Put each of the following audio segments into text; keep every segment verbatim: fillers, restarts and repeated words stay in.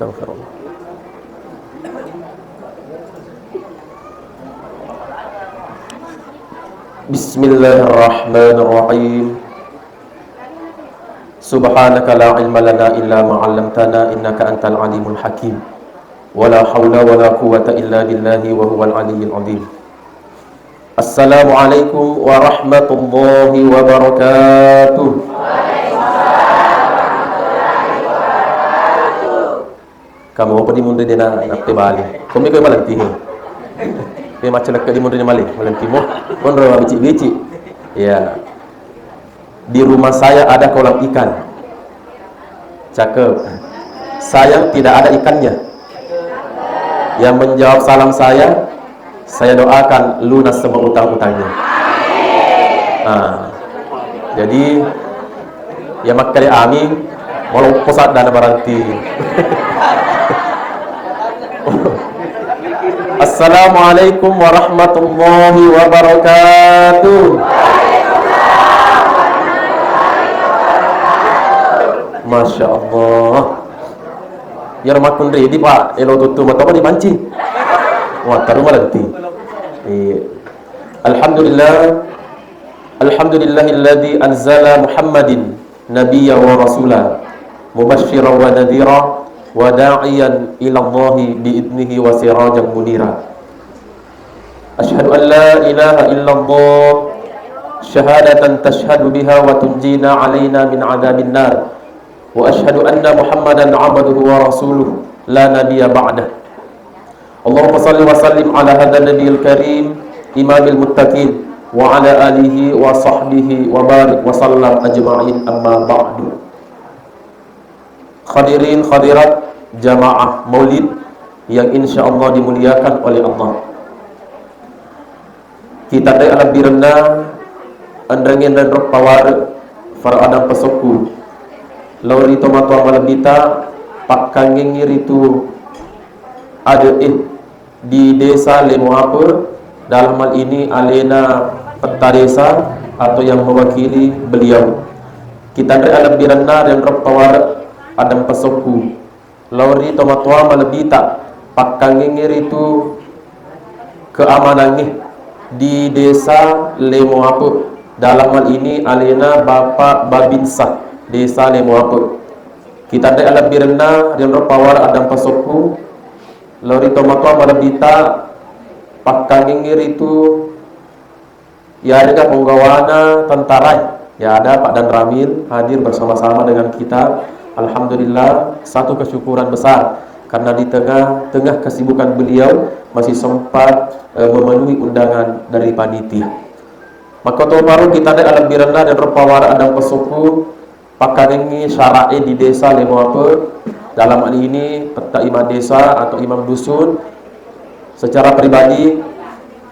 Astagfirullah. Bismillahirrahmanirrahim. Subhanaka la ilma lana illa ma 'allamtana innaka antal alimul hakim. Wala haula wala quwwata illa billahi wa huwal aliyyil azim. Assalamualaikum warahmatullahi wabarakatuh. Kamu apa di munri dena nappe bali? Komi koe malenti he. Koe macca lekka di munri male, malenti mo. Konro bicik-bicik. Ya. Di rumah saya ada kolam ikan. Cakep. Sayang tidak ada ikannya. Yang menjawab salam saya, saya doakan lunas semua utang-utangnya. Nah, jadi, ya makkeda amin, maloppo saddana berarti. Assalamualaikum warahmatullahi wabarakatuh. Masya Allah. Ya makkunri di Pak, elo tuttu matopa dipanci. Wah, taru malenti. Iya. Alhamdulillah. Alhamdulillahilladzi anzala Muhammadin nabiyya wa rasula mubasysyiran wa nadhira wa da'iyan ilallahi bi'idnihi wa sirajan munira. Asyhadu an la ilaha illallah syahadatan tashhadu biha wa tunjina alaina min adzabin nar. Wa asyhadu anna Muhammadan abduhu wa rasuluh la nabiyya ba'dah. Allahumma salli wa sallim ala hadzan nabiyil karim imamil muttaqin wa ala alihi wa sahbihi wa barik wa sallam ajma'in, amma ba'du. Hadirin hadirat jamaah maulid yang insyaallah dimuliakan oleh Allah. Kita dai alebbirenna enrengnge enrenro paware faro adang pesokku lao ri tomatoa malebbita pakkangengngi ritu ade'e di Desa Lemoape, dalam hal ini alena Petta Desa atau yang mewakili beliau. Kitanre alebbirenna rianro paware adang pesokku lao ri tomatoa malebbita pakkangengnge ritu keamanangnge di Desa Lemoape, dalam hal ini alena Bapak Babinsa Desa Lemoape. Kitanre alebbirenna rianro paware adang pesokku lao ri tomatoa malebbita pakkangengngi ritu yarega penggawana tentarae. Ya, ada Pak Danramil hadir bersama-sama dengan kita. Alhamdulillah, satu kesyukuran besar karena di tengah-tengah kesibukan beliau masih sempat, eh, memenuhi undangan dari panitia. Makkotoparo kitanre alebbirenna rianro paware adang pesokku pakkangengngi syara'e di Desa Lemoape, dalam hal ini Petta Imam Desa atau Imam Dusun. Secara pribadi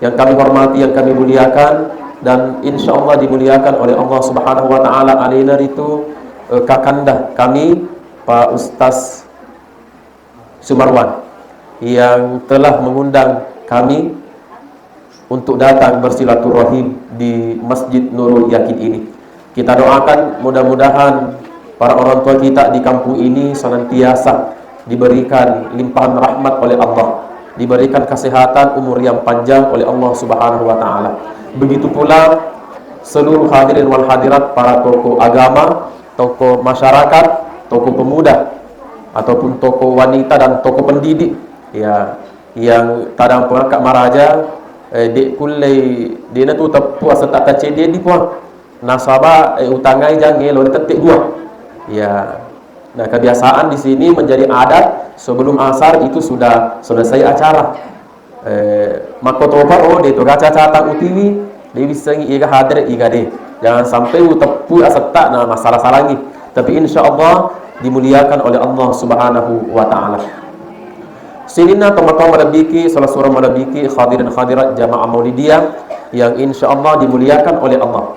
yang kami hormati, yang kami muliakan, dan insya Allah dimuliakan oleh Allah Subhanahu wa Ta'ala, alena ritu, eh, kakanda kami, Pak Ustaz Sumarwan, yang telah mengundang kami untuk datang bersilaturahim di Masjid Nurul Yakin ini. Kita doakan mudah-mudahan para orang tua kita di kampung ini senantiasa diberikan limpahan rahmat oleh Allah, diberikan kesehatan, umur yang panjang oleh Allah Subhanahu wa Ta'ala. Begitu pula seluruh hadirin wal hadirat, para tokoh agama, tokoh masyarakat, tokoh pemuda, ataupun tokoh wanita dan tokoh pendidik, ya, yang tadang pengangkat maraja, eh, dek kullei, dena tu teppu asetta taceddi di puang. Nasaba, eh, utangai jange lo tette dua. Ya. Nah, kebiasaan di sini menjadi adat, sebelum asar itu sudah selesai acara. Eh, makkotoparo de to gaca-cata utiwi, de wissengi iga hadere iga de. Jangan sampai uteppu asetta na masalah-salangi. Tapi insya Allah dimuliakan oleh Allah Subhanahu wa Ta'ala. Sininna tomatoa malebbiki, salah surang malebbiki, hadirin hadirat jamaah Maulidiyah yang insya Allah dimuliakan oleh Allah.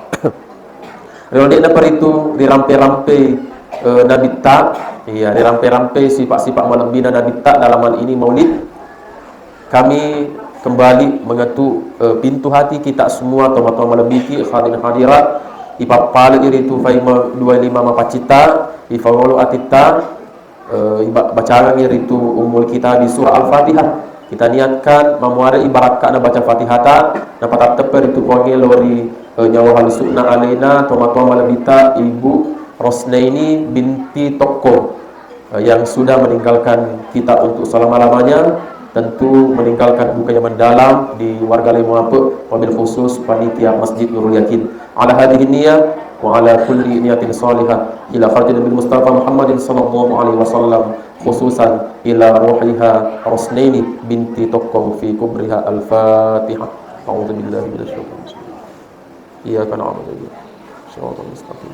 Ri de'na paritu rirampe-rampe, eh, nabitta, iya, rirampe-rampe sifat-sifat malebbina nabitta dalam hal ini maulid. Kami kembali mengetuk, eh, pintu hati kita semua, tomatoa malebbiki, hadirin hadirat, ipappale iritu faima dua lima mapacita, ifangolo atitta, Eh, iba-, bacangengngi ritu Ummul Kitabi surah Al-Fatihah. Kita niatkan mamuare ibarakka'na baca Fatihata, napatatteppe ritu Puangnge lao ri, eh, nyawa halusu'na alena tomatoa malebbita Ibu Rosnaini binti Tokko, eh, yang sudah meninggalkan kita untuk selama-lamanya, tentu meninggalkan duka yang mendalam di warga Lemuape, wabil khusus panitia Masjid Nurul Yakin. Ala hadhihi niyah wa ala kulli niyatin salihah ila khadratin Nabi Mustafa Muhammadin sallallahu alaihi wasallam, khususan ila ruhiha Rosnaini binti Tokko fi kubriha. Al-Fatihah. A'udzu billahi minasy syaithanir rajim. Iyyaka na'budu wa iyyaka nasta'in. Shiratal mustaqim.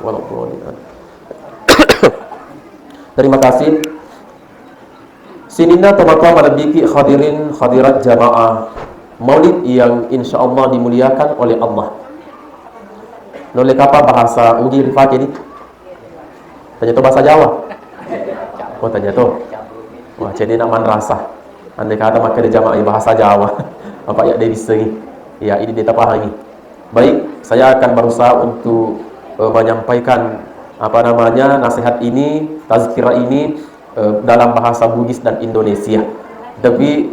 Waladdallin. Terima kasih. Sininna tomatoa malebbiki hadirin hadirat jamaah maulid yang insya Allah dimuliakan oleh Allah. Nulle kapa bahasa Ugi rifake ni? Tanya to bahasa Jawa. Oh, tanya to. Wah, cedde na manrasa. Andai kata makkeda jamaah bahasa Jawa. Apa ya de bissengi. Ya, ini de tapahangi. Baik, saya akan berusaha untuk, eh, menyampaikan, apa namanya, nasihat ini, tazkirah ini, eh, dalam bahasa Bugis dan Indonesia. Tapi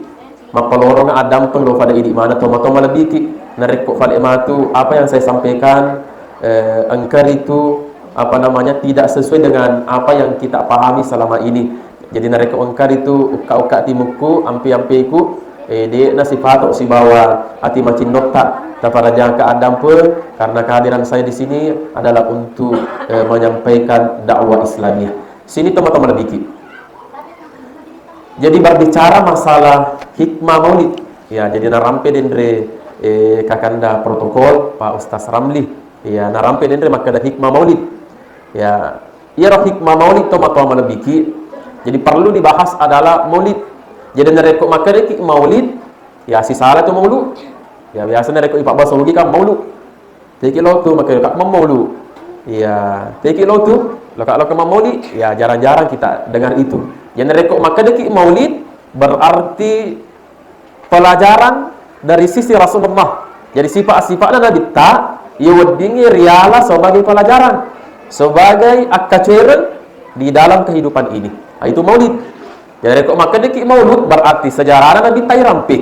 mappalorong addampeng lo pada idi mana tomatoa malebbiki. Narekko fale matu apa yang saya sampaikan, eh, engka ritu, apa namanya, tidak sesuai dengan apa yang kita pahami selama ini. Jadi narekko engka ritu ukka-ukka timukku, ampe-ampeku, eh, de nasipato sibawa ati macinnotta taparajangka addampeng, karena kehadiran saya di sini adalah untuk, eh, menyampaikan dakwah Islamiyah. Sini tomatoa malebbiki. Jadi berbicara masalah hikmah maulid. Ya, jadi narampe denre, eh, kakanda protokol, Pak Ustaz Ramli. Ya, narampe denre makkeda hikmah maulid. Ya, iyaro hikmah maulid tomatoa malebbiki. Jadi perlu dibahas adalah maulid. Jadi narekko makkedaki maulid, ya sisala tu maulu. Ya, biasa narekko ipabbasa Ugi kan maulu. Teki lo tu, maka ka mammaulu. Iya, teki lo tu, lo ka, lo ka mammauli. Ya, jarang-jarang kita dengar itu. Jadi, rekko makkedaki maulid, berarti pelajaran dari sisi Rasulullah. Jadi, sifat-sifatnya Nabi ta, iya weddingngi riala sebagai pelajaran, sebagai akkacereng di dalam kehidupan ini. Nah, itu maulid. Jadi, rekko makkedaki maulud, berarti sejarahna Nabi ta irampe.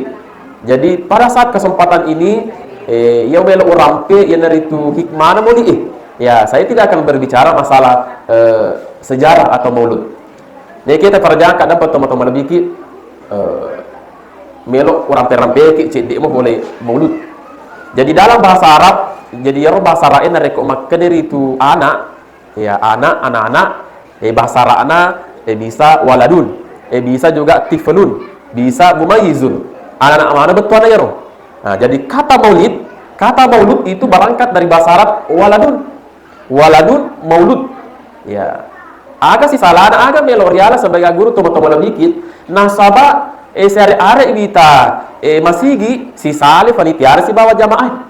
Jadi, pada saat kesempatan ini, eh, iya melo urampe, iyanaritu hikmahna maulid, eh. Ya, saya tidak akan berbicara masalah, eh, sejarah atau maulud. Jadi, kita perjangka dan pertemuan-temuan lebih ki, eh, melo urampe-rampe ki, cedde mo boleh maulud. Jadi, dalam bahasa Arab, jadi iyaro bahasa Arab, eh, narekko makkedari tu anak, ya, anak, anak-anak, eh, bahasa Arabna, eh, bisa waladun, eh, bisa juga tiflun, bisa mumayyizun. Anak-anak mana betul anak iyaro? Nah, jadi kata maulid, kata maulud itu berangkat dari bahasa Arab waladun. Waladun maulud. Ya. Aga si salana, aga melo riala sebagai guru tomo-tomo lebikit. Nasaba, eh, seare-are wita, eh, masigi, si sale fanitiara sibawa jamaah.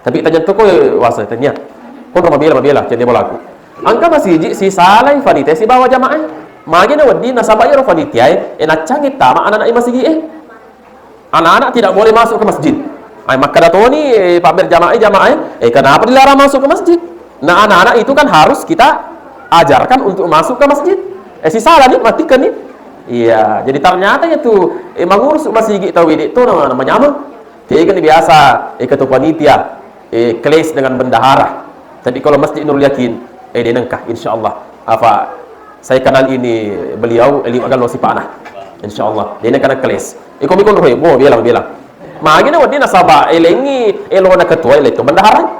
Tapi tanya to ko, eh, wasa tanya. Ko mabela, mabela, cedde bolaku. Engka masigi sisalai fanite sibawa jamaah. Magi na wedding nasaba iyaro fanitiae, eh, naccangi tama anak-anak masigi, eh. Anak-anak tidak boleh masuk ke masjid. Ai, makkeda toni, eh, pabber jamaah, jamaah, eh, kenapa dilarang masuk ke masjid? Nah, anak-anak itu kan harus kita ajarkan untuk masuk ke masjid. Eh, sisala ni, matikan ni. Iya, jadi ternyata itu, eh, mengurus masigi tau ini to nama, nama nyameng. Jadi kan biasa, eh, ketua panitia, eh, kelas dengan bendahara. Tapi kalau Masjid Nurul Yakin, eh, de nengka, insya Allah. Apa, saya kenal ini beliau, eh, liwa gallo sipana. Insya Allah. De nengka na kelas. Iko mikon rohe, bo, bilang, bilang. Magi na wedding nasaba, eh, lengi, eh, lo na ketua, eh, le to bendahara.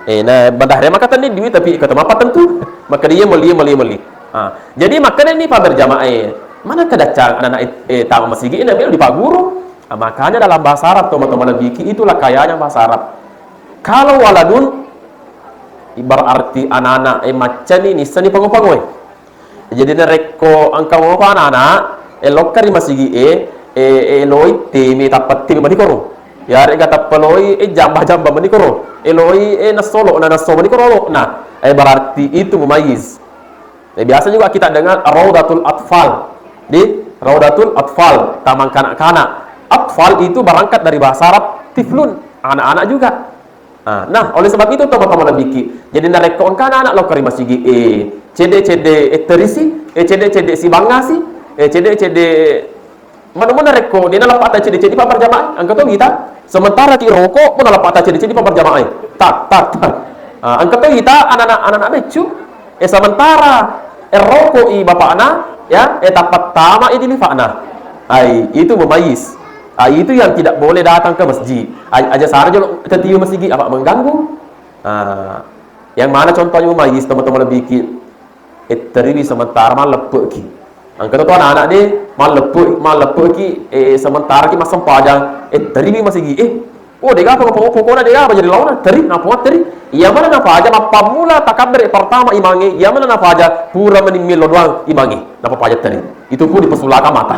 Eh, na bendahara maka tadi duit, tapi kata apa tentu. Maka dia meli, meli, meli. Ah, jadi maka ini pak berjamaah, eh, mana kedacang anak-anak, eh, tamu masigi, eh, nabi di paguru. Ah, makanya dalam bahasa Arab, teman-teman lebih itulah kayanya bahasa Arab. Kalau waladun, berarti anak-anak, eh, maccani, nissani pango-pangoe. Jadi narekko engka mopa anak-anak, eh, lokka ri masigi e, eh, eh, loi teme, tappa teme manikoro. Yarega tappa loi, eh, jamba-jamba manikoro. Eh, loi, eh, nassolo, na nasso manikoro, nah, eh, berarti itu mumayyiz. Eh, biasa juga kita dengar Raudatul Atfal. Di Raudatul Atfal, taman kanak-kanak. Atfal itu berangkat dari bahasa Arab tiflun, anak-anak juga. Ah, nah, oleh sebab itu, tomatoa malebbiki. Jadi, narekko engka anak-anak lao ri masigi, eh, cedde-cedde, eh, terisi, eh, cedde-cedde sibangasi, eh, cedde-cedde Manu-manu rekko de' naleppata cedde-cedde pa berjamaah, engka to wita. Sementara ki roko pun naleppata cedde-cedde pa berjamaah. Tak, tak, tak. Ah, engka to wita anak-anak, anak-anak beccu. Eh, sementara eh, roko i bapakna, ya, eh, tappa tama i di lifakna. Ai, itu mumayyiz. Ai, itu yang tidak boleh datang ke masjid. Ai, aja sana jolo tetiwi masigi, apa mengganggu? Ah, yang mana contohnya mumayyiz, teman-teman lebih ki? Ettariwi sementara malleppe'ki. Engka to anak-anak de, malleppe-, malleppe'ki, eh, sementara ki massempajang, ettariwi masigi, eh, oh, de' gaga apa-apa, pokokna de' gaga jadi laona, teri, napa teri. Iya mana nafaja mappammula takabbere pertama imange, iya mana nafaja pura meni millo doang imange, napapaja teri. Itu pun dipesulaka mata.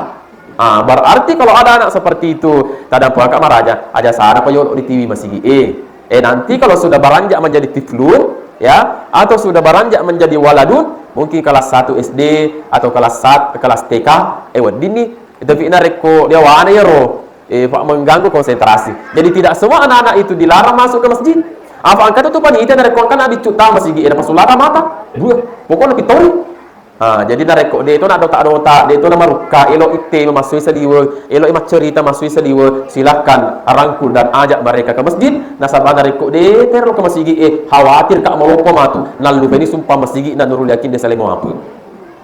Ah, berarti kalau ada anak seperti itu, tadampuangka maraja, aja sana pa yolo ditiwi masigi. Eh, eh, nanti kalau sudah beranjak menjadi tiflun, ya, atau sudah beranjak menjadi waladun, mungkin kelas satu S D atau kelas satu, kelas T K, eh, weddinni, tapi narekko dewana yero, eh, Pak, mengganggu konsentrasi. Jadi tidak semua anak-anak itu dilarang masuk ke masjid. Apa angka tu panitia narekko angka nabi cuta masigi, eh, pasulaka mata, dua, pokoknya pitori. Ha, jadi narekko de' to nadota-dota, de' to namarukka, elo itte massui saliwe, elo maccerita massui saliwe, silakan rangkul dan ajak mereka ke masjid. Nasaba narekko de' terro ke masigi, eh, khawatir ka maloppo matu, nallupeni sumpah masigi na Nurul Yakin de' salemo apa.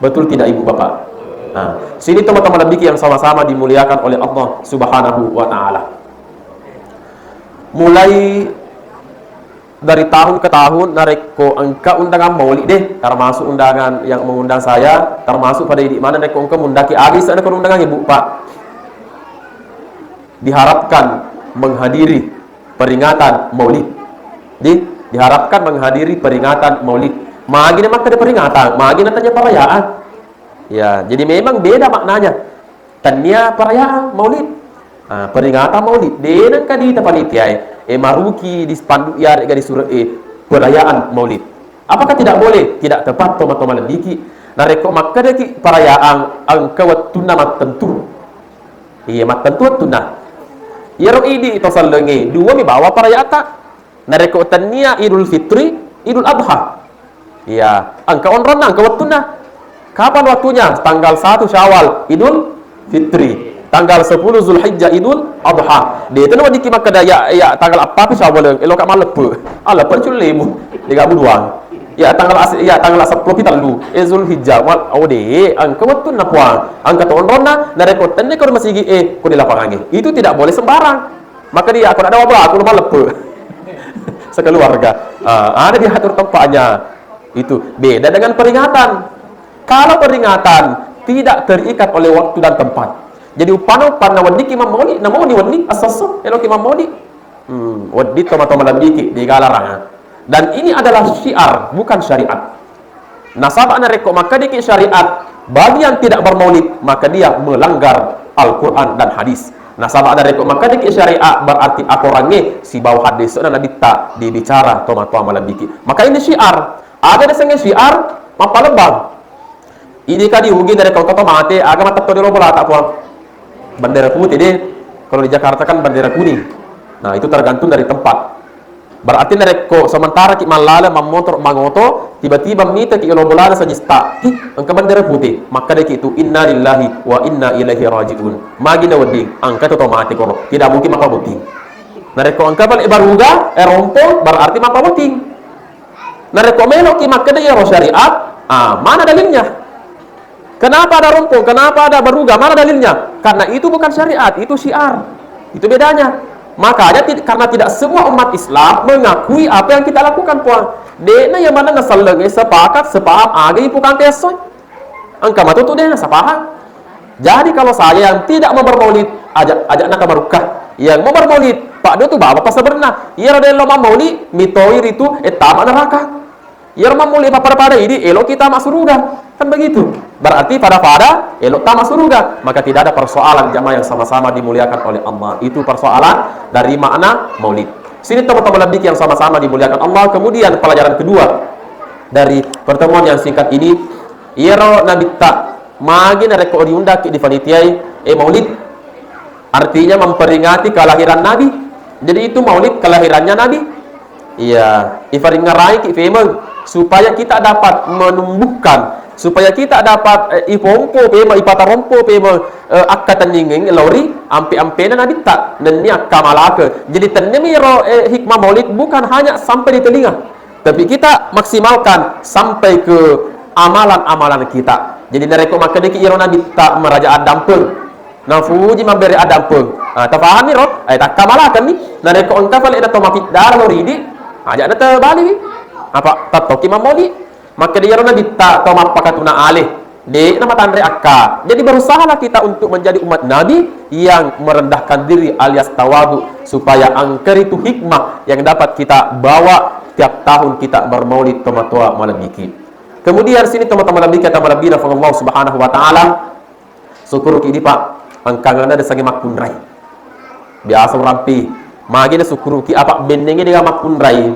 Betul tidak, Ibu Bapak? Nah, sini teman-teman lebih yang sama-sama dimuliakan oleh Allah Subhanahu wa Ta'ala. Mulai dari tahun ke tahun, narekko engka undangan maulid deh, termasuk undangan yang mengundang saya, termasuk pada idi mana narekko engka mundaki, abis ada undangan, Ibu, Pak. Diharapkan menghadiri peringatan maulid. Di, diharapkan menghadiri peringatan maulid. Magi na makkeda peringatan, magi na tanya perayaan. Ya, jadi memang beda maknanya. Tennia perayaan maulid. Ah, peringatan maulid. De' nengka dita panitiae. Eh, maruki di spanduk yarega di surat, eh, perayaan maulid. Apakah tidak boleh? Tidak tepat, tomatoa malebbiki. Narekko makkedaki perayaan engka wettunna mattentu. Iya, mattentu wettunna. Iyaro idi to sellengnge, dua mi bawa perayaan ta. Narekko tennia Idul Fitri, Idul Adha. Iya, engka onronna, engka wettunna. Kapan waktunya? Tanggal satu Syawal, Idul Fitri. Tanggal sepuluh Zulhijjah, Idul Adha. De' tena weddikki makkeda, ya, ya, tanggal eppa pi Syawal, eloka malleppe. Alleppe cullemu. De' gaga buduang. Ya, tanggal as-, ya, tanggal seppulo pi tellu. Eh, Zulhijjah. Wal-, oh, de', engka wettunna, Puang. Engka to onronna, narekko tenne ko ri masigi, eh, ko di lapangangnge. Itu tidak boleh sembarang. Maka dia, aku nak ada wabah, aku lupa lepe. Sekeluarga. Ah, ada diatur tempatnya. Itu beda dengan peringatan. Kalau peringatan tidak terikat oleh waktu dan tempat. Jadi upana-upana weddikki mammaulid, namoni wedding assasso, eloki mammaulid. Hmm, wedding tomatoa malebbiki, de' gaga larang. Dan ini adalah syiar, bukan syariat. Nasaba narekko makkedaki syariat bagi yang tidak bermaulid, maka dia melanggar Al-Quran dan hadis. Nasaba narekko makkedaki syariat berarti akorangnge sibawa hadisna Nabitta dibicara tomatoa malebbiki. Maka ini syiar. Aga nasengnge syiar? Mappalebbang. Idi kadi ugi narekko engka to mate, aga mattetto di olo bolata, Puang? Bendera putih deh. Kalau di Jakarta kan bendera kuning. Nah, itu tergantung dari tempat. Berarti narekko sementara ki mallaleng mammotoro mangoto, tiba-tiba mitaki olo bolana sajista, ih, engka bendera putih, makkedaki tu, "Inna lillahi wa inna ilaihi raji'un." Magi na wedding, engka to mate koro, tidak mungkin mappabotting. Narekko engka bale baruga, eh, rompo, berarti mappabotting. Narekko meloki makkeda iyaro syariat, ah, mana dalilnya? Kenapa ada rompong? Kenapa ada baruga? Mana dalilnya? Karena itu bukan syariat, itu syiar. Itu bedanya. Makanya tid-, karena tidak semua umat Islam mengakui apa yang kita lakukan, Puang. De'na yang mana ngeselleng, eh, sepakat, sepaham, aga ipukang tesso. Engka matu tu de'na sepaham. Jadi kalau saya yang tidak mau bermaulid, ajak, ajak naka marukka. Yang mau bermaulid, Pak, dia tu bawa pas sebenarnya. Iya, ada yang lo mau maulid, mitoi ritu, eh, tamat neraka. Iyaro mammulai pappada-pada idi, eloki tama suruga. Kan begitu. Berarti pada-pada elok tama suruga. Maka tidak ada persoalan jamaah yang sama-sama dimuliakan oleh Allah. Itu persoalan dari makna maulid. Sini teman-teman lebih yang sama-sama dimuliakan Allah. Kemudian pelajaran kedua dari pertemuan yang singkat ini, iyaro Nabitta magi narekko diundaki di panitiai, eh, maulid. Artinya memperingati kelahiran Nabi. Jadi itu maulid kelahirannya Nabi. Iya, ifaringngerai ki femeng supaya kita dapat menumbuhkan, supaya kita dapat, eh, ipompo pemeng, ipatarompo pemeng, eh, akkatenningengnge lao ri ampe-ampena Nabitta, nennia akkamalakeng. Jadi, tennia miro, eh, hikmah maulid bukan hanya sampai di telinga, tapi kita maksimalkan sampai ke amalan-amalan kita. Jadi, narekko makkedaki iyaro Nabitta maraja addampeng, nafuji mabbere addampeng. Ah, tafahammi ro? Eh, takkamalakenni. Narekko engka fale na to mapiddala lo ridi, aja na tebaliwi. Apa tattoki mammoli? Makkeda iyaro Nabitta to mappakatuna ale. De na matanre akka. Jadi berusahalah kita untuk menjadi umat Nabi yang merendahkan diri alias tawadu supaya engka ritu hikmah yang dapat kita bawa tiap tahun kita bermaulid tomatoa malebbiki. Kemudian sini tomatoa malebbiki atau malebbina Allah Subhanahu wa Ta'ala. Sukkuruki idi, Pak, engkangana de sange makkunrai. Biasa urampi. Magi na sukkuruki apa bennenge de makkunrai.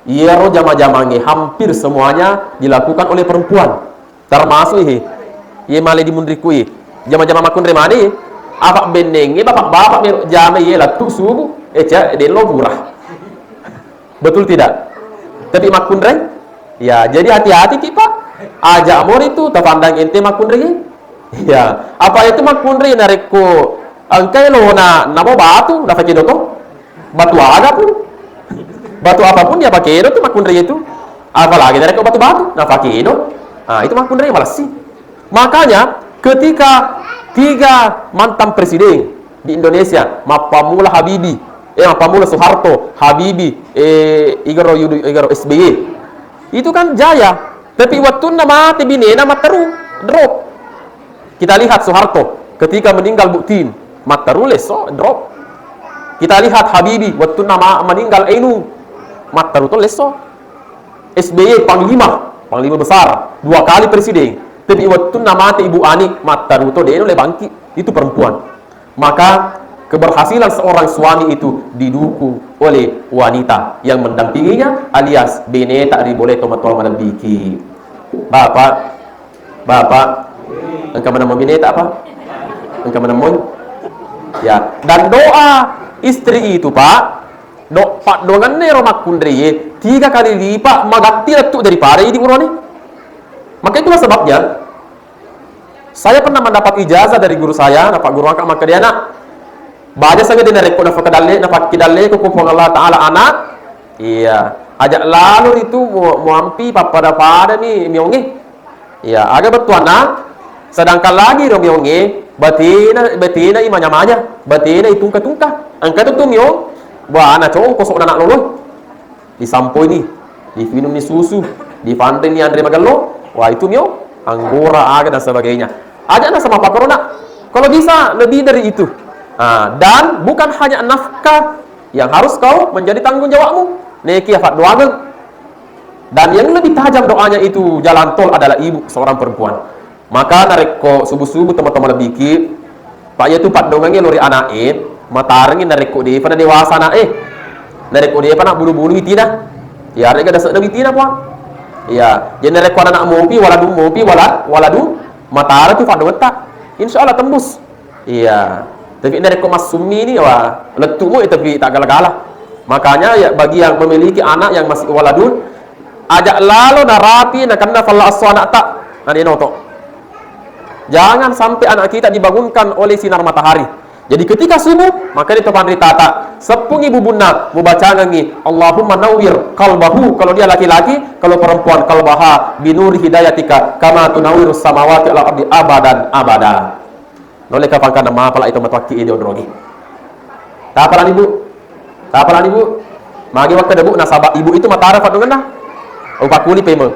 Iyaro jama-jamange hampir semuanya dilakukan oleh perempuan. Termasuk ihe. Iye male di munriku i. Jama-jama makkunrai mani. Apa bennenge bapak-bapak melo jama iye lattu subuh. Eh, cia, de lo murah. Betul tidak? Tapi makkunrai? Ya, jadi hati-hati ki, Pak. Aja mori tu tafandang ente makkunrai. Ya, apa itu makkunrai narekko engkai lona namo batu nafakedo to? Batu ada pun. Batu apapun ya pakedo tu makkunrai itu. Apalagi narekko batu-batu nafakedo. Ah, itu makkunrai malessi. Makanya ketika tiga mantan presiden di Indonesia, mappammula Habibie, eh, mappammula Soeharto, Habibie, eh, igaro Yudu-, igaro S B Y. Itu kan jaya. Tapi wettunna mate binena matteru, drop. Kita lihat Soeharto, ketika meninggal Buktin, matteru lesso, drop. Kita lihat Habibie, wettunna ma-, meninggal Ainun, matteru to lesso. S B Y panglima, panglima besar, dua kali presiden. Tapi wettunna mate Ibu Ani, matteru to de nulle bangkit. Itu perempuan. Maka keberhasilan seorang suami itu didukung oleh wanita yang mendampinginya alias beneta ri bola tomatoa malebbiki. Bapak, Bapak, engka maneng moi beneta, Pak? Engka maneng moi? Ya, dan doa istri itu, Pak, do-, paddoangenna ero makkunraie tiga kali lipat magatti lettu daripada idi uroane. Maka itulah sebabnya saya pernah mendapat ijazah dari guru saya, na Pak Guru Angka, makkeda, "Anak, baja sagede narekko nafakadalle-, nafakkidalle ko Puang Allah Ta'ala anak, iya, ajak lalo ritu mu-, muampi pappada-pada mi miongnge." Iya, aga bettuanna? Sedangkan lagi ro miongnge, batena, batena i manya-manya, batena i tungka-tungka. Engka tu, tu miong, buana congko sok anak lolo. Disampoini, difinunni susu, difanrenni anre magello, wah, itu mio, anggora, aga dan sebagainya. Aja na sama pakkorona. Kalau bisa lebih dari itu. Ah, dan bukan hanya nafkah yang harus kau menjadi tanggung jawabmu. Neki ya doangeng. Dan yang lebih tajam doanya itu jalan tol adalah ibu seorang perempuan. Maka narekko subuh-subuh teman-teman lebiki, Pak, iya tu paddoangengnge lori ana'e, matarengngi narekko defa na dewasa ana'e. Narekko defa na bulu-bulu witina. Iya, rega dase'na witina, Puang. Iya, jadi narekko anak mopi, waladun mopi, wala-, waladun, matara tu paddoangetta. Insya Allah tembus. Iya. Tapi narekko massummi ni, wah, lettu mo, eh, tapi tak gala-gala. Makanya ya, bagi yang memiliki anak yang masih waladun, ajak lalo narapi nakenna falla esso anakta, na de noto. Jangan sampai anak kita dibangunkan oleh sinar matahari. Jadi ketika subuh, maka itu panritata, seppungi bubunna, mubacangengi, "Allahumma nawwir qalbahu," kalau dia laki-laki, kalau perempuan, "qalbaha binuri hidayatika, kama tunawwirus samawati wal ardi abadan abada." Nolle kapangkanna mapala itu matuakki idi onrogi. Tapalani, Bu? Tapalani, Bu? Magi makkeda, Bu, nasaba ibu itu matara paddoangenna. Upakuli pemeng.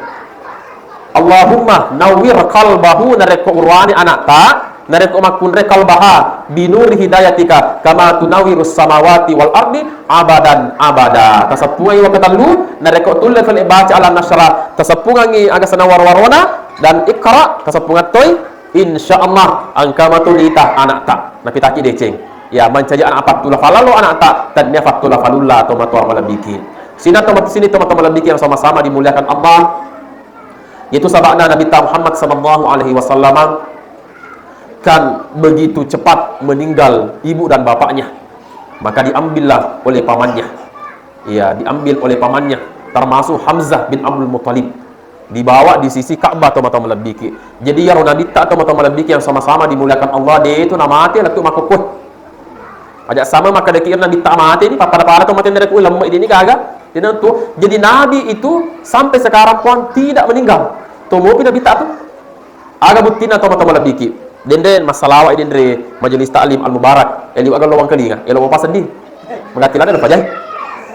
Allahumma nawwir qalbahu, narekko uroane anakta, narekko makkunrai qalbaha, binuri hidayatika, kama tunawwirus samawati wal ardi abadan abada. Taseppungangi wakkatellu, narekko tulle fale baca Alam Nasyrah, taseppungangi aga sana waro-warona, dan Iqra, taseppungang toi. Insya Allah, engka matu nita anakta. Napitaki deceng. Ya, mancaji anak pattula falalo anakta, tania fattula falulla atau matoa malebiki. Sina to mat-, sini to matoa malebiki yang sama-sama dimuliakan Allah. Yaitu sabakna Nabi Muhammad sallallahu alaihi wasallam kan begitu cepat meninggal ibu dan bapaknya. Maka diambillah oleh pamannya. Iya, diambil oleh pamannya, termasuk Hamzah bin Abdul Muttalib. Dibawa di sisi Ka'bah, tomatoa malebbiki. Jadi, iyaro Nabitta, tomatoa malebbiki yang sama-sama dimuliakan Allah, de' tu namate lettu makkokkoe. Aja' sama makkadaki iyaro Nabitta mate ni, pappada-pada to mate narekko lemme' deni gaga. Jadi, tu, jadi Nabi itu sampai sekarang, Puang, tidak meninggal. Tomopi Nabitta tu. Aga buttina, tomatoa malebbiki? Denre massalawa' denre Majelis Taklim Al Mubarak. Eh, liwa' gallo Wangkalinga. Eh, lo paseddi. Magatti lada napajai.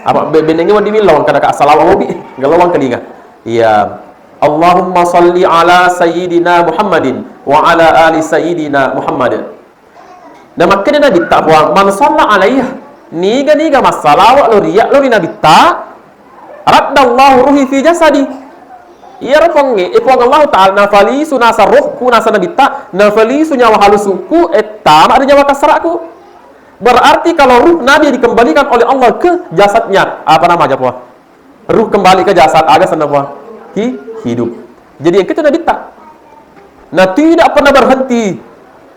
Apa be-, bennengngi wedding millau kada ka assalawa' mobi. Gallo Wangkalinga. Iya. Allahumma salli ala sayyidina Muhammadin wa ala ali sayyidina Muhammad. Namakkeda Nabitta, Puang, "Man shalla alayya," niga-niga massalawa' lo ri iyya', lo ri Nabitta, "raddallahu ruhi fi jasadi." Iyaro Puangnge, eh, Puang Allahu Ta'ala nafalisu nasa rohku, nasa Nabitta, nafalisu nyawa halusukku, eh, tama ri nyawa kasaraku. Berarti kalau ruh Nabi dikembalikan oleh Allah ke jasadnya, apa namanya, Puang? Ruh kembali ke jasad, aga senna, Puang? Hi-, hidup. Jadi, yang itu Nabitta. Nah, tidak pernah berhenti.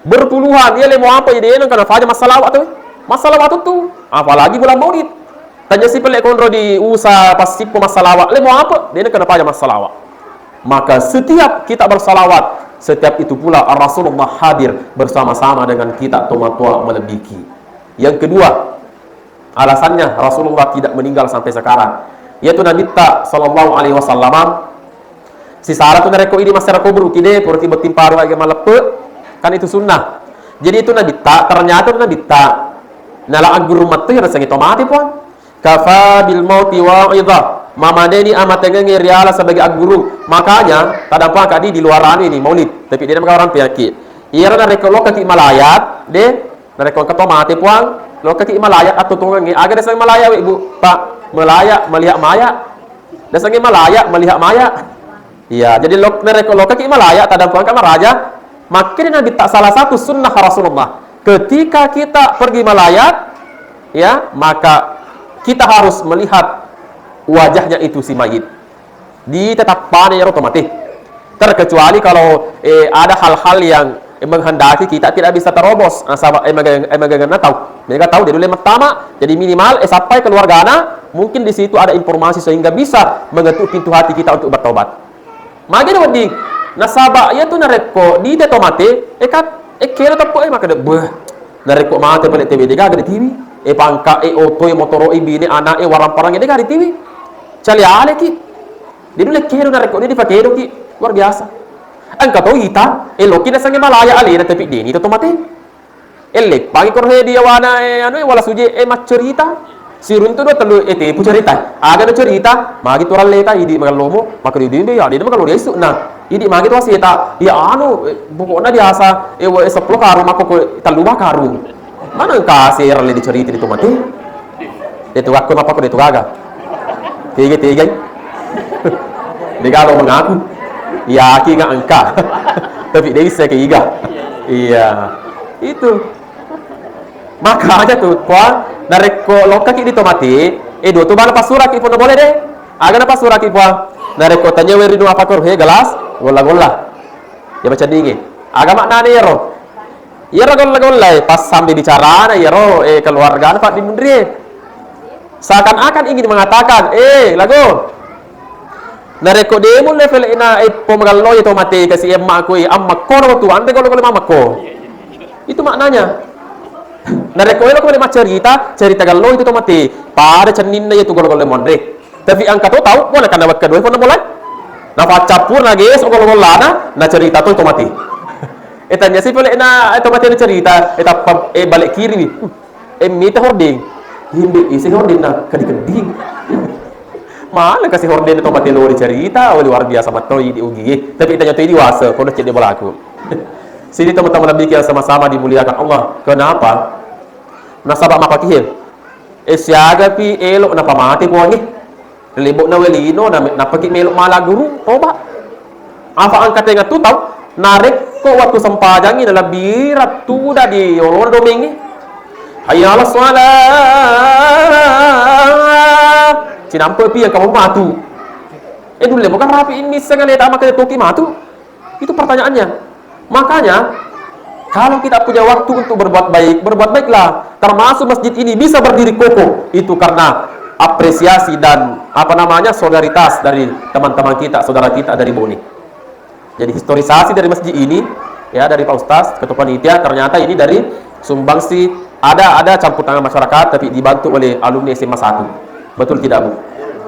Berpuluhan, iya, lemo apa, jadi, enak kena faja massalawa' tu. Massalawa' tu, tu. Apalagi bulan Maulid. Tanya si pele' konro di usa pasippo massalawa'. Lemo apa? Dia kena faja massalawa'. Maka, setiap kita bersalawat, setiap itu pula Rasulullah hadir bersama-sama dengan kita, tomatoa malebbiki. Yang kedua, alasannya Rasulullah tidak meninggal sampai sekarang. Yaitu Nabitta sallallahu alaihi wasallam, sisara tu narekko idi massara kuburu, kide, puraki botting paru aga maleppe', kan itu sunnah. Jadi itu Nabitta, ternyata itu Nabitta, nala agguru metto ya rasengnge to mate, Puang. Kafa bil mauti wa'idha. Mamadeni amatengengnge riala sebagai agguru. Makanya, tadampang kadi di luar anu ini, maulid. Tapi dia nama orang penyakit. Iyaro narekko lokkaki malayat, de, narekko engka to mate, Puang, lokkaki malayat atau tongengnge, aga daseng malayat, we, Bu, Pak? Malayat, melihat mayat. Dasengnge malayat, melihat mayat. Iya, jadi lok-, narekko lokkaki malayat, tadampang ka maraja, makkeda Nabitta salah satu sunnah Rasulullah. Ketika kita pergi malayat, ya, maka kita harus melihat wajahnya itu si mayit. Di tatappana iyaro to mate. Terkecuali kalau, eh, ada hal-hal yang, eh, menghendaki kita tidak bisa terobos. Nasaba, eh, maga-, eh, magangenna tau. Mega tau de' nulle mattama. Jadi minimal, eh, sappai keluargana, mungkin di situ ada informasi sehingga bisa mengetuk pintu hati kita untuk bertobat. Magi wedding. Nasaba iyatu narekko dite to mate, eh, kat-, eh, kelo teppo, eh, makkeda, "Beuh, narekko mate pale' tewe de' gaga ditiwi. Eh, pangka, eh, oto, eh, motoro, eh, bine, ana', eh, warang-parang, eh, de' gaga ditiwi." Cali aleki. Dia dulu kero narekko dia dipakedoki. Luar biasa. Engka to ita, eloki nasengnge malaya alena, tapi deni to mate. Elleppangi koro he dia wana, eh, anu, eh, wala suje, eh, maccerita. Siruntu dua tellu, eh, tepu cerita. Aga na cerita, magi tu ralleta, idi magallomo, maka dia dia, ya, dia magallo dia isu. Nah, idi magi tu aseta, ya, anu, eh, pokokna biasa, eh, wa-, eh, seppulo karung, mako ko tellu ba karung. Mana engka sera le dicerita di to mate? Detu gakko mappakko detu gaga. Tega-tegai. Dega lo mengaku. Iya, ki nggak engka. Tapi dia bisa ke iga. Iya. Itu. Makanya tuh, Puang, narekko lokkaki di to mate, eh, dua tu bala passuraki pun boleh deh. Aga na passuraki, Puang. Narekko tanya weri nu apa kor, he, gelas, golla-golla. Ya, baca dingin. Aga maknane ero? Iyaro golla-golla e, pas sambil bicarana iyaro, eh, keluargana Pak Dimundrie. Seakan-akan ingin mengatakan, "Eh, lago. Narekko de' mulle pele'na eppo magallo e to mate kasi emmakku, eh, ammakko ro tu, ante golla-golla mammakko." Itu maknanya. Narekko elo ko maccerita, cerita gallo itu to mate. Pada cenninna itu golla-golla monre. Tapi engka to tau, bona kana wekka dua ponna bola. Nafaccappur na geso golla-gollana, na cerita to to mate. Eh, tanya si pole na, eh, to mate na cerita, eh, tappa, eh, balik kiri wi. Eh, mita hordeng. Himbe isi hordeng na kedi-kedi. Mana kasi hordeng to mate lo dicerita, oh, luar biasa matto idi ugi. Tapi tanya to idi wase, kono cedde bolaku. Sini teman-teman Nabi yang sama-sama dimuliakan Allah. Kenapa? Nasaba mapakihe. Eh, siagapi elo napamate Puangnge. Lebo'na welino, na-, nappaki melo mala guru, toba. Afa engka tenga tu tau, narekko waktu sempajangi nalebbi rattuda di olona domengnge. Hayya 'alas shalah. Cinampe pi engka matu. Eh, dulle bukan rapi ini sengale tama ke toki matu. Itu pertanyaannya. Makanya, kalau kita punya waktu untuk berbuat baik, berbuat baiklah. Termasuk masjid ini bisa berdiri kokoh. Itu karena apresiasi dan, apa namanya, solidaritas dari teman-teman kita, saudara kita dari Bone. Jadi, historisasi dari masjid ini, ya, dari Pak Ustaz, Ketua Panitia, ternyata ini dari sumbangsi, ada, ada campur tangan masyarakat, tapi dibantu oleh alumni S M A satu. Betul tidak, Bu?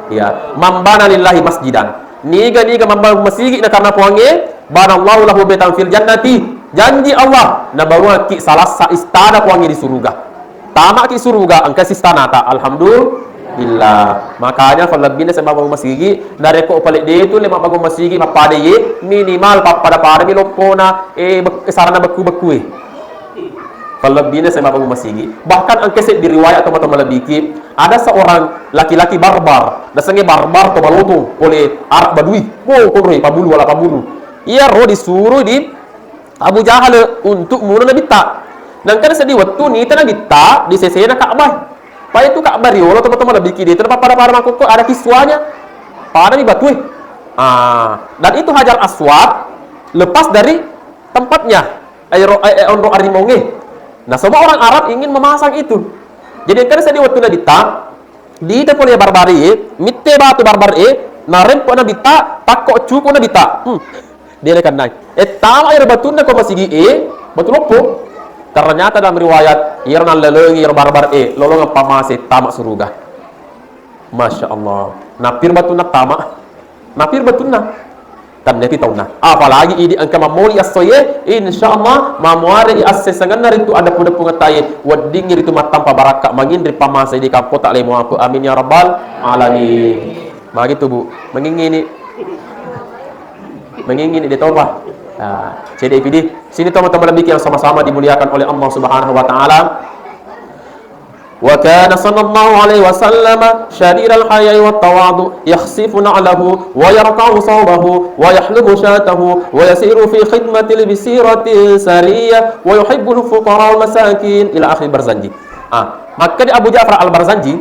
Ya, "Man bana lillahi masjidan." Niga-niga mambangun masigi na karena Puangnge, "Banallahu lahu baitan fil jannati." Janji Allah, nabanguakki salasa istana Puangnge di suruga. Tamaki suruga, engka sistanata. Alhamdulillah. Makanya fallebbina saya mambangun masigi, narekko pale de tu le mambangun masigi mappada ye, minimal pappada-pada mi loppona, eh, bek-, sarana bekku-bekku e. Fallebbina saya mambangun masigi. Bahkan engka seddi riwayat atau mata malebiki, ada seorang laki-laki barbar, nasengnge barbar to balotung, pole Arab Badui. Wo, konroi pabulu wala pabulu. Iya ro disuruh di Abu Jahal untuk muno Nabitta. Nengka seddi wettu nita Nabitta di sesena Ka'bah. Pai tu Ka'bah riolo teman-teman lebih kide itu pada-pada mangkoko ada kiswanya. Pada di batue. Ah, dan itu Hajar Aswad lepas dari tempatnya. Aero, eh, eh, onro arimonge. Nah, semua orang Arab ingin memasang itu. Jadi engka seddi wettu Nabitta, di te pole barbari, mitte batu barbar e, narempo Nabitta, takko cuku Nabitta. Hmm. Dia le kannai. Eh, tama ero batunna ko masigi e, batu loppo. Ternyata dalam riwayat, iyaro nallalengi iyaro barbar e, lolong apa mase tama suruga. Masya Allah. Napir batunna tama. Napir batunna. Tannepi taunna. Apalagi idi engka mammoli assoye, insya Allah mamuare i assesangenna ritu ada puda pungetaye. Weddingi ritu mattampa barakka manginri pamase di kampota lemo apa. Amin ya rabbal alamin. Magi tu, Bu. Mengingini. Mengingini de topa. Nah, cede pidi. Sini teman-teman lebih yang sama-sama dimuliakan oleh Allah Subhanahu wa taala. Wa kana sallallahu alaihi wasallam syadidal haya'i wat tawadu, yakhsifu na'lahu wa yarqa'u thawbahu wa yahlubu syatahu wa yasiru fi khidmatil bisiratil sariyah wa yuhibbul fuqara wal masakin ila akhir Barzanji. Ah, makkeda Abu Ja'far Al-Barzanji,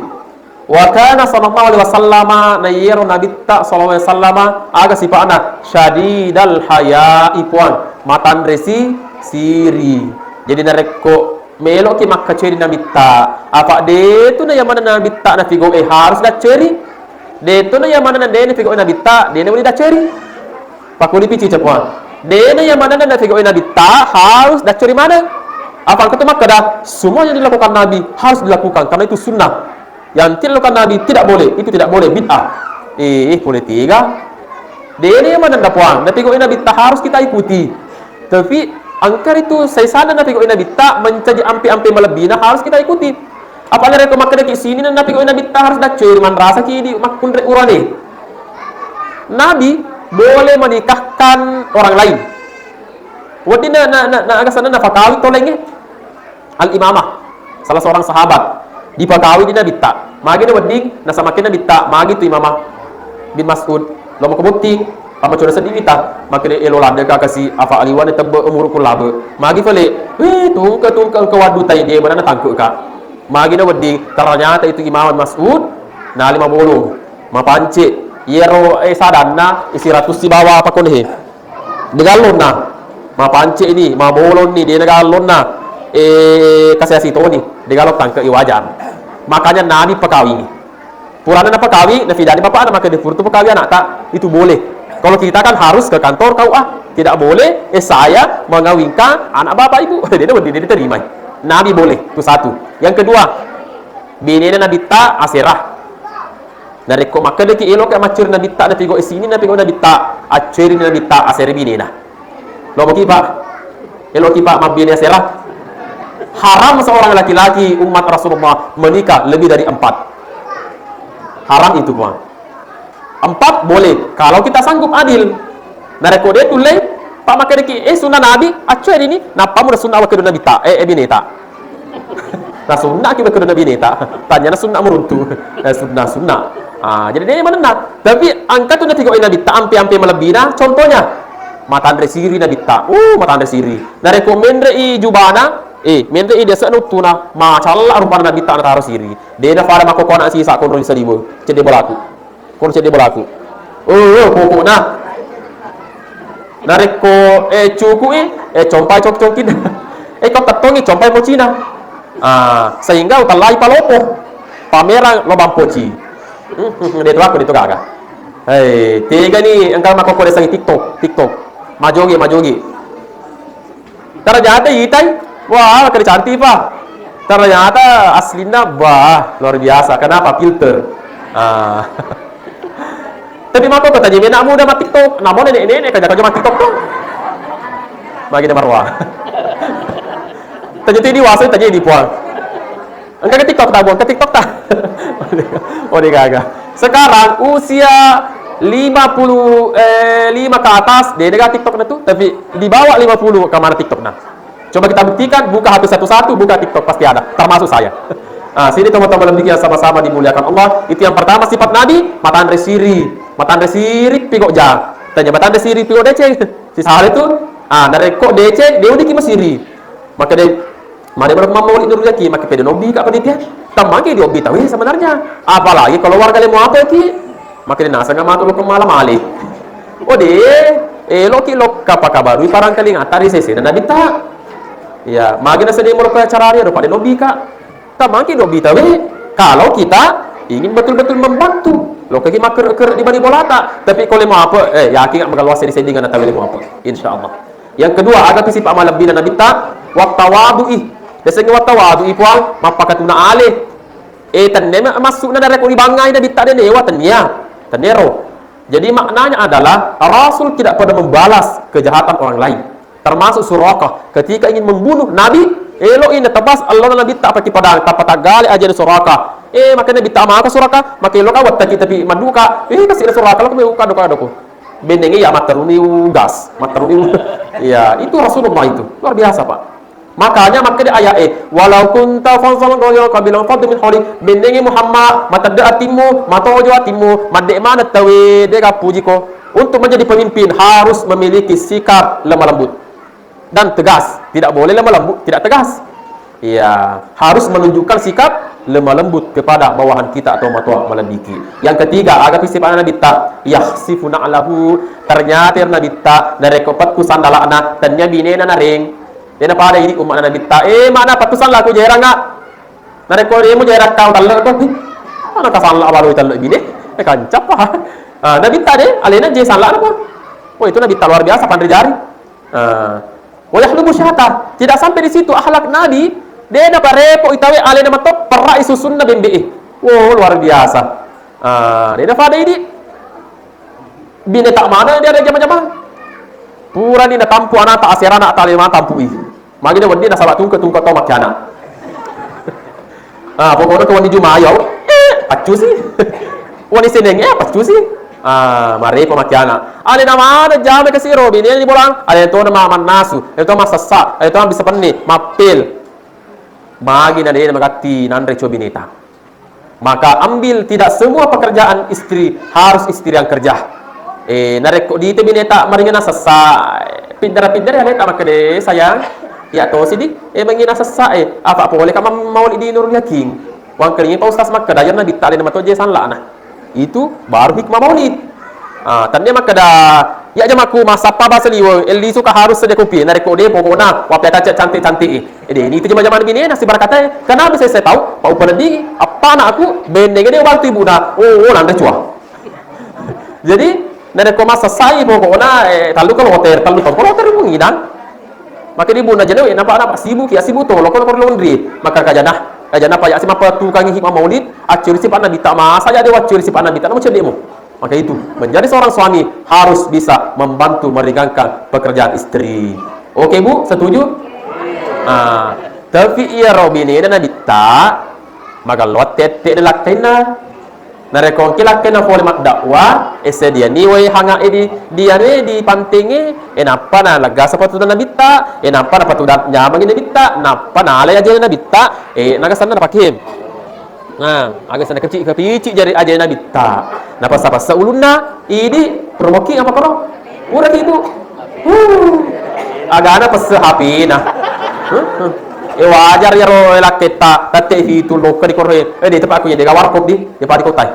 wa kana sallallahu alaihi wasallama, na iyaro Nabitta sallallahu alaihi wasallama, aga sipa'na? Syadidal haya'i, puang, matanre si siri. Jadi narekko meloki makkaceri Nabitta, apa de tu na yamanna Nabitta nafigo e harus dacceri. De tu na yamanna de nafigo e Nabitta, de na wali dacceri. Pakuli pici cepuang. De na yamanna nafigo e Nabitta harus dacceri mana? Apa engka tu makkeda, semua yang dilakukan Nabi harus dilakukan karena itu sunnah. Yang tidak dilakukan Nabi tidak boleh, itu tidak boleh, bid'ah. Eh, eh, boleh tiga. Dena maneng da puang, napigau'i Nabitta harus kita ikuti. Tapi engka ritu saisanna napigau'i Nabitta mencaji ampe-ampe malebbina harus kita ikuti. Apalagi rekko makkedaki sini na napigau'i Nabitta harus daccoi, manrasaki di makkunrai urane. Nabi boleh menikahkan orang lain. Wedding na, na, na, na aga sanna nafakawi tolenge. Al-Imamah, salah seorang sahabat, dipakawi di Nabitta. Magi na wedding, nasamakke Nabitta, magi tu Imamah bin Mas'ud, lo mako botting, pamacuna seddi mita, makkeda elo ladde ka kasi afa aliwane tebbe umuru ku labe. Magi fale, weh, tungke, tungke engka waddu tai de mana natangke ka. Magi na wedding, ternyata itu Imamah bin Mas'ud, nalima bolong, mapance, iyaro, eh, sadanna, isi ratus sibawa apa konehe. Degallonna, mapance ni, mabolong ni, dena gallonna, eh, kasih toni, degallong tangke i wajar. Makanya Nabi pekawini. Purana napakawi, nafidani bapakna, maka dipurtu pekawi anakta, itu boleh. Kalau kita kan harus ke kantor K U A, tidak boleh, eh, saya mengawinkan anak bapak ibu. Dia wedding diterima. Nabi boleh, itu satu. Yang kedua, binena Nabitta asera. Narekko makkedaki eloka maccuri Nabitta, napigau'i sini napigau'i Nabitta, accuerini Nabitta asera binena. Lomoki, Pak. Eloki, Pak, mabbine asera. Haram seorang laki-laki umat Rasulullah menikah lebih dari empat. Haram itu, Pak. Empat boleh, kalau kita sanggup adil. Narekko de tullei, Pak, makkedaki, eh, sunnah Nabi, accuerini, nappamu na sunnah wakkedu Nabitta, eh, eh, bineta. Na sunnah ki bekkeda Nabi neta. Tanya na sunnah meruntu. Eh, sunnah, sunnah. Ah, jadi de manenna. Tapi engka tu napigau'i Nabitta ampe-ampe malebbina. Contohnya, matanre siri Nabitta. Uh, matanre siri. Narekko menre i jubana, eh, menre i desa uttuna, macalla rupana Nabitta nataro siri. De nafada makkokona sisa konro saliwe. Cedde bolaku. Kono cedde bolaku. Oh, oh, pokokna. Narekko, eh, cuku'i, eh, compai congki-congki. Eh, ko kettongi, compai mocina. Ah, sehingga utallai palopo. Pamerang lobang poci. Hmm, de' tu aku de' tu gaga. Hei, tegani engka makkokko desengi TikTok, TikTok. Majoge, majoge. Ternyata itai, wah, makkeda cantik, Pak. Ternyata aslinna, wah, luar biasa. Kenapa? Filter. Ah. Tapi mako kota jeme nak muda ma TikTok, namo nenek-nenek kerja kerja ma TikTok tuh. Bagi nomor wah. Tanya tu ini wasa, tanya ini puang. Engka ke TikTok ta, Bung? Ke TikTok ta? Oh, de' gaga. Sekarang usia lima puluh, eh, lima ke atas, de' gaga TikTok na tu. Tapi di bawah lima puluh, ke mana TikTok na? Coba kita buktikan, buka H P satu-satu, buka TikTok, pasti ada. Termasuk saya. Ah, sini teman-teman yang sama-sama dimuliakan Allah. Itu yang pertama sifat Nabi, matanre siri. Matanre siri, piko ja. Tanya matanre siri, piko deceng. Si salah itu, ah, narekko deceng, de' udiki masiri. Maka de' Mari pada mammauli nurujaki, maka pede nobbi ka panitia. Tammaki di obbi tawe sebenarnya. Apalagi kalau warga lemo apa ki? Maka dinasang matu lo kemala mali. Oh de, eloki lo kapakabarui parangkalinga tari sese na nabitta. Ya, magi na sedih molo kaya caranya do pada nobbi ka. Tammaki di obbi tawe. Kalau kita ingin betul-betul membantu, lo kaki maker-ker di bani bolata. Tapi kalau lemo apa, eh, yakin nggak bakal wasa di settingan tawe lemo apa. Insya Allah. Yang kedua, aga tu sifat malebbina nabitta, wattawadu'i. Yasengnge wattawadu'i, puang, mappakatuna ale. Eh, tenne ma-, maksudna narekko ribangngai nabitta de' newa, tennia. Tennero. Jadi maknanya adalah Rasul tidak pernah membalas kejahatan orang lain. Termasuk Suraqah. Ketika ingin membunuh Nabi, elo'i natebas ellona nabitta paki padang, tappa taggale ajana Suraqah. Eh, maka nabitta maka Suraqah, maka eloka wettaki tapi maduka. Eh, kasi Suraqah, lo kami uka doka doko. Bennengngi ya matteruni ugas, matteruni u-, ya, itu Rasulullah itu. Luar biasa, Pak. Makanya makkeda ayat e, "Walau kunta fazzal ghalidhal qalbi lanfaddu min hawlik." Bennengngi Muhammad, matedde atimmu, matojo atimmu, madde maneng tawe de' gappujiko. Untuk menjadi pemimpin harus memiliki sikap lemah lembut dan tegas. Tidak boleh lemah lembut, tidak tegas. Iya, harus menunjukkan sikap lemah lembut kepada bawahan kita atau matoa malebbiki. Yang ketiga, aga pi sifat nabitta, yakhsifu na'lahu. Ternyata ero nabitta, narekko pettu sandala'na, tennia binena nareng. Dena pada idi umma nabitta, eh, mana pettu sandala'ku jerang, Kak? Narekko demo jerang kau tallekko, ih, mana ka sandala' baloi tallek bine? Eh, kancappa. Ah, nabitta de, alena je sandala'na pun. Oh, itu nabitta luar biasa, panre jari. Ah. Wa yahlubu syata. Tidak sampai di situ, akhlak Nabi, de naparepo itawe alena mato, perrai susunna bembe e. Wow, luar biasa. Ah, de nafada idi. Bineta mana dia ada jama-jama. Purani natampu anata aserana talema tampui. Magi de wedding nasaba tungke-tungke tau makkiana. Ah, pokokna ko wenni Juma yau, eh, paccusi. Wenni Seneng, eh, paccusi. Ah, marepo makkiana. Alena mana jama kasi ro, bine di bolang. Alena tona ma mannasu, alena tona massessa, alena tona mabbissa penni, mappel. Magi na de magatti nanre cobi neta. Maka ambil, tidak semua pekerjaan istri harus istri yang kerja. Eh, narekko dite bineta maringana sessa, piddara-piddara aleta makkeda, "Sayang, iya tosi di, eh, mangina sessa, eh, apa pole ka mam-, maulid di Nurul Yakin?" Wangkeringi Pak Ustaz makkeda, "Iya nabitta alena mato je sallana." Itu baru hikmah maulid. Ah, tennia makkeda, "Iya jamakku massappa basa liwe, elli suka harus sedia kopi." Narekko de, pokokna wape taca cantik-cantik. Eh, de, ini itu jama-jama bine, nasi barakata. Kenapa saya, saya tahu? Pak Upa Nadi, apa anakku, bendeng de bantu ibuna. Oh, oh, nanda cua. Jadi, narekko massessai, pokokna, eh, tallu kloter, tallu kloter mengidang. Maka di bunda jenewe, napa, napa sibuk ya, sibuk to, lokon lokon laundry. Maka kajana, kajana paya si mapatukangi hikmah maulid, accuri si panna bita masa jadi waccuri si panna bita, namu cedemu. Maka itu, menjadi seorang suami harus bisa membantu meringankan pekerjaan istri. Oke, Bu, setuju? Ah, tapi iya robinena nabitta, magalloa tette de lakkainna. Narekko engki lakkainna fole maddakwa, eh, sediani wae hanga'e di, di anu e, di pantengnge, eh, nappa nalegga sapatuna nabitta, eh, nappa napatuda nyamangi nabitta, nappa nalai ajana nabitta, eh, nagasanna napake. Nah, aga sana kecil kepici jari ajana nabitta. Napassa-passa ulunna, idi, promoki apa kono? Puraki, Bu. Huh. Agana pesse H P-na. Huh? Eh, wajar yaro lakketta, tette hitu lokka di koro. Eh, di tempat aku ya, de warkop di, di padi kotai.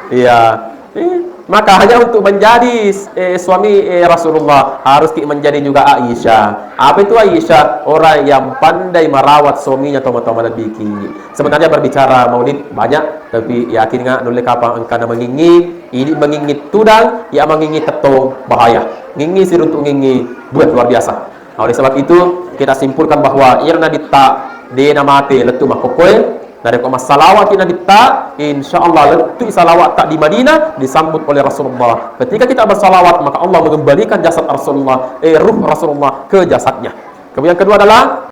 Iya. Eh, Maka hanya untuk menjadi, eh, suami, eh, Rasulullah, harus ki menjadi juga Aisyah. Apa itu Aisyah? Orang yang pandai merawat suaminya, tomatoa malebbiki. Sebenarnya berbicara maulid banyak, tapi yakin nggak nulle kapang engkana mengingi, ini mengingi tudang, ya mengingi tetong, bahaya. Ngingi siruntuk ngingi, buat luar biasa. Nah, oleh sebab itu, kita simpulkan bahwa iyaro Nabitta de namate lettu makkokkoe, narekko massalawatki Nabitta, insyaallah lettu salawatta di Madinah disambut oleh Rasulullah. Ketika kita bersalawat, maka Allah mengembalikan jasad Rasulullah, eh, ruh Rasulullah ke jasadnya. Kemudian yang kedua adalah